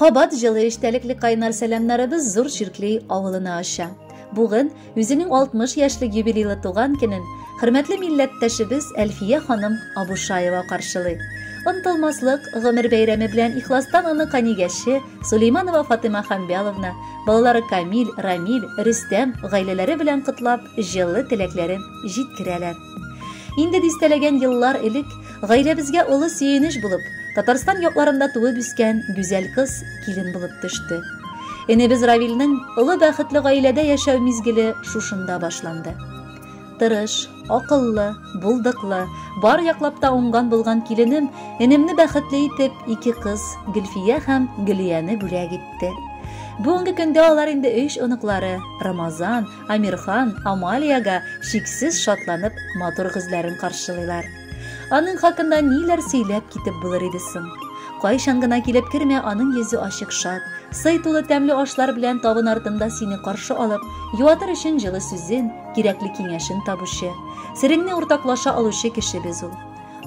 Кабат җылы эчтәлекле кайнар сәламнарыбыз Зур Чиркли авылына оча. Бүген үзенең 60 яшьлек юбилейлы туган көнен хөрмәтле милләттәшебез Әлфия ханым Абушаева каршылый. Онтылмаслык гомер бәйрәме белән ихластан аны канигәше Сулейманова Фатыйма Хамбяловна, балалары Камил, Рамил, Рөстәм гаиләләре белән котлап, җылы теләкләрен җиткерәләр. Инде дистәләгән еллар элек гаиләбезгә олы сөенеч булып, Татарстан якларында туып үскән гүзәл кыз килен булып төште. Энебез Равилнең олы бәхетле гаиләдә яшәү мизгеле шушында башланды. Тырыш, акыллы, булдыклы, бар яклап та уңган булган киленем энемне бәхетле итеп ике кыз Гөлфия һәм Гөлияне бүләк итте. Бүгенге көндә алар инде өч оныклары Рамазан, Амирхан, Амалиягә чиксез шатланып матур гозләрен каршылыйлар. Аның хакында ниләр сөйләп китеп булыр иде соң? Кайчан гына килеп кермә, аның йөзе ачык шат, сый тулы тәмле ашлар белән табын артында сине каршы алып, юатыр өчен җылы сүзен, кирәкле киңәшен табучы, сереңне уртаклаша алучы кешебез ул.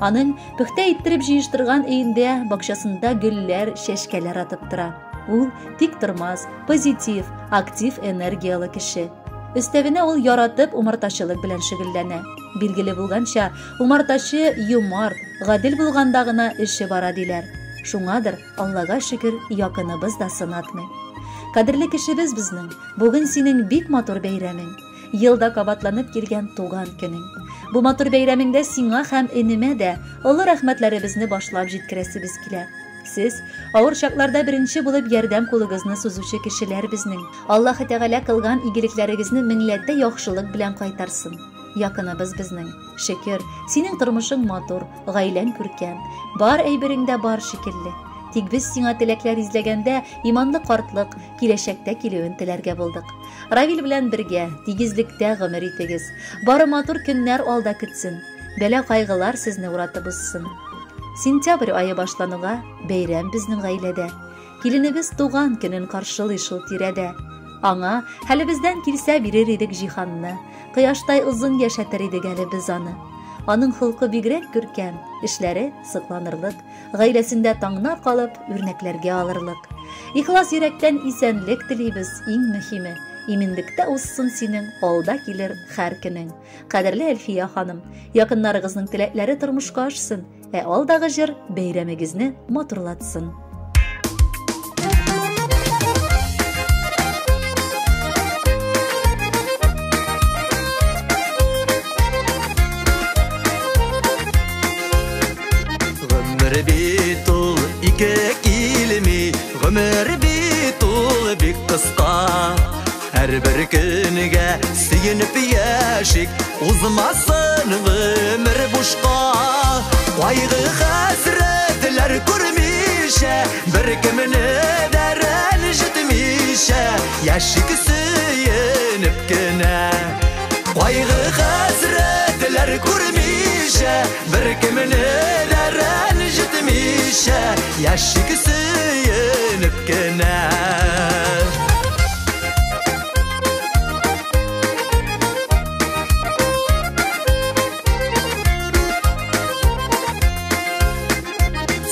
Аның пөхтә иттереп җыештырган өендә, бакчасында гөлләр, чәчкәләр атып тора. Ул тик тормас, позитив, актив энергияле кеше. Өстәвенә ул яратып умартачылык белән шөгыльләнә. Билгеле булганча, умартачы юмарт, гадел булганда гына эше бара диләр. Шуңадыр, Аллага шөкер, якыныбыз да сынатмый. Кадерле кешебез безнең, бүген синең бик матур бәйрәмең. Елда кабатланып килгән туган көнең. Бу матур бәйрәмеңдә сиңа һәм энемә дә олы рәхмәтләребезне башлап җиткерәсебез килә. Сез авыр чакларда беренче булып ярдәм кулыгызны сузучы кешеләр безнең. Аллаһы Тәгалә кылган игелекләрегезне меңләтә яхшылык белән кайтарсын. Якыныбыз безнең. Шөкер, синең тормышың матур, гаиләң күркәм. Бар әйберең дә бар шикелле. Тик без сиңа теләкләр изләгәндә иманлы картлык киләчәктә килүен теләргә булдык. Равил белән бергә, тигезлектә гомер итегез. Бары матур көннәр алда көтсен. Бәла-кайгылар сезне уратып узсын. Сентябрь ае башлануга бәйрәм безнең гаиләдә. Киленебез туган көнен каршылый шул тирәдә. Аңа хәлебездән килсә бирер идек җиһанны. Кояштай озын яшәтер идек әле без аны. Аның холкы бигрәк күркәм, эшләре сокланырлык, гаиләсендә таңнар калып, үрнәкләргә алырлык. Ихлас йөрәктән исәнлек телибез, иң мөһиме, иминлектә узсын синең алда килер һәр көнең. Кадерле Әлфия ханым, якыннарыгызның теләкләре тормышка ашсын, ә алдагы җыр бәйрәмегезне матурлатсын. Гомер бит ул ике килми, гомер бит ул бик кыска. Һәрбер көнгә сөенеп яшик, узмасын гомер бушка. Кайгы хәсрәтләр күрмичә, бер кемне дә рәнҗетмичә, яшик сөенеп кенә. Кайгы хәсрәтләр күрмичә, бер кемне дә рәнҗетмичә, яшик сөенеп кенә.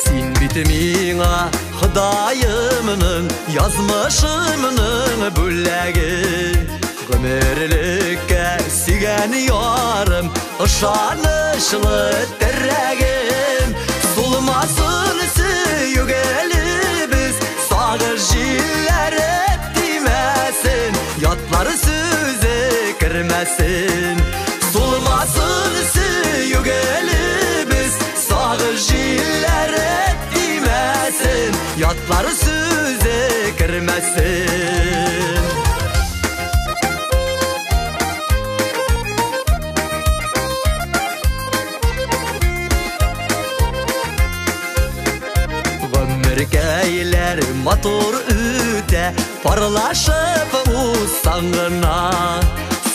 Син бит миңа Ходаемның, язмышымның бүләге. Гомерлеккә сөйгән ярым, ышанычлы терәгем. Сулмасын сөю гөлебез, сагыш җилләре тимәсен, ятлар сүзе кермәсен. Сулмасын сөю гөлебез, сагыш җилләре тимәсен, ятлар сүзе кермәсен. Гомеркәйләр матур үтә, парлашып узсаң гына.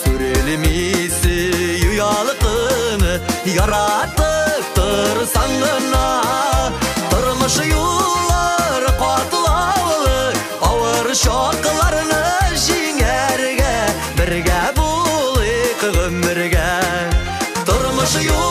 Сүрелми сөю ялкыны, яратып торсаң гына. Тормыш юллары катлаулы, авыр чакларны җиңәргә, бергә булыйк гомергә. Тормыш юллары